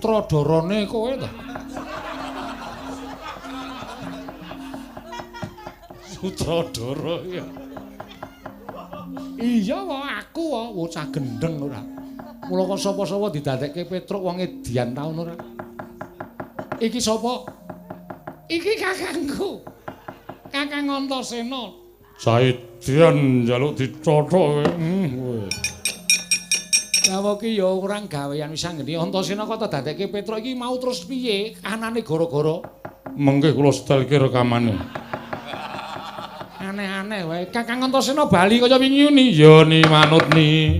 Sutradarane kowe ta? Sutradara ya. Iya wae aku wae bocah gendeng ora. Mula kok sapa-sapa didadekke Petruk wong edian taun ora. Iki sapa? Iki kakangku. Kakang Antasena. Saidian njaluk dicothok kowe. Kowe. Lah iki ya ora gawean wis anggene Antasena kok dadekke Petruk iki mau terus piye? Anane gara-gara mengke kula setelke rekamane. Aneh-aneh wae. Kakang Antasena bali kaya wingi ni. Ya ni manut ni.